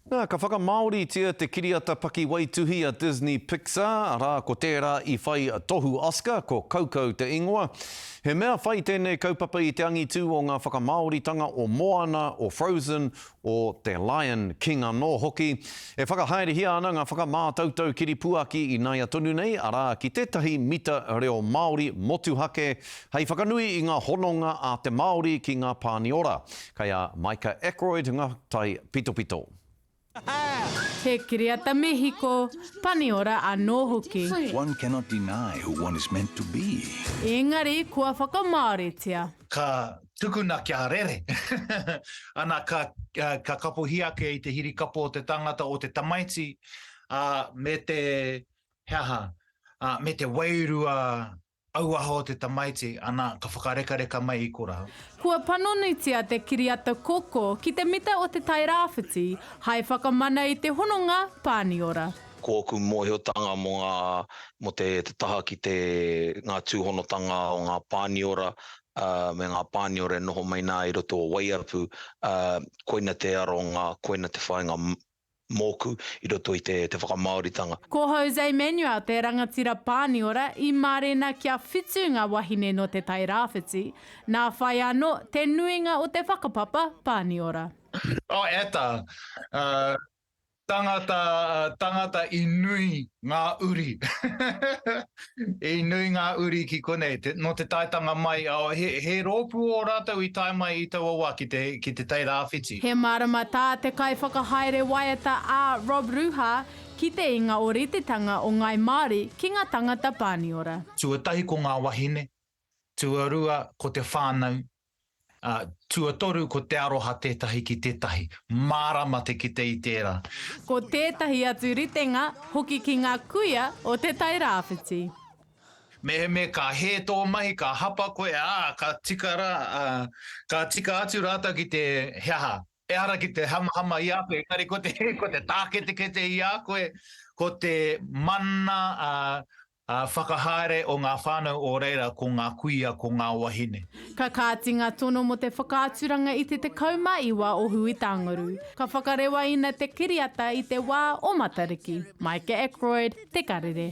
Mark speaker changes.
Speaker 1: Nā, ka whakamāoritia te kiriata pakiwaituhi a Disney Pixar, arā, ko tērā i whai tohu Oscar, ko Coco te ingoa. He mea whai tēnei kaupapa i te angitū o ngā whakamāoritanga o Moana, o Frozen, o te Lion King anō hoki. E whakahaerehia ana ngā whakamātautau kiripuaki ināia tonu nei, arā, ki tētahi mita reo Māori motuhake hei whakanui i ngā hononga a te Māori ki ngā Pāniora. Kei a Maika Ackroyd ngā tai pitopito.
Speaker 2: He kiriata Mehiko, Paniora anō hoki.
Speaker 3: One cannot deny who one is meant to be.
Speaker 2: Engari kua whakamāoritia.
Speaker 4: Ka tukuna kia rere. Ana, ka, ka kapohia ake i te hirikapo o te tangata, o te tamaiti, ā, me te, he aha, ā, me te wairua Auaha o te tamaiti, ana, ka whakarekareka mai i kora.
Speaker 2: Kua panonitia te kiriata Koko ki te mita o Te Tai Rāwhiti hai whakamana i te hononga Pāniora.
Speaker 5: Ko ōku mōhiotanga mō ngā, mō te, te taha ki te, ngā tūhonotanga o ngā Pāniora, ā, me ngā Pāniora e noho mai nā i roto o Waiapu, ā, koina te aronga, koina te whāinga mōku i roto i te whakamāoritanga.
Speaker 2: Ko Jose Manuel te rangatira Pāniora i mārena kia whitu ngā wahine nō Te Tai Rāwhiti, nā whai anō te nuinga o te whakapapa Pāniora.
Speaker 4: Oh eta, uh, tangata, tangata i nui ngā uri. I nui ngā uri ki konei, te, nō te taetanga mai, oh, he, he rōpū o rātou i tae mai i taua wā ki te, ki te Tai Rāwhiti.
Speaker 2: He mārama tā te kaiwhakahaere waiata a Rob Ruha ki te inga ōritetanga o Ngāi Māori ki ngā tangata Pāniora.
Speaker 4: Tuatahi ko ngā wahine, tuarua ko te whānau, Ā, tuatoru ko te aroha tētahi ki tētahi. Mārama te kite i tērā.
Speaker 2: Ko tētahi atu ritenga hoki ki ngā kuia o Te Tai Rāwhiti.
Speaker 4: Mehemea ka hē tō mahi, ka hapa koe, ā, ka tika rā, ā, ka tika atu rātou ki te, he aha, ehara ki te hamahama i a koe, engari ko te, ko te tāketekete i a koe, ko te mana, ā, Ā, whakahaere o ngā whānau o reira ko ngā kuia, ko ngā wahine.
Speaker 2: Ka kāti ngā tono mō te whakaaturanga i te 19 o Huitānguru. Ka whakarewaina te kiriata i te wā o Matariki. Maika Ackroyd, Te Karere.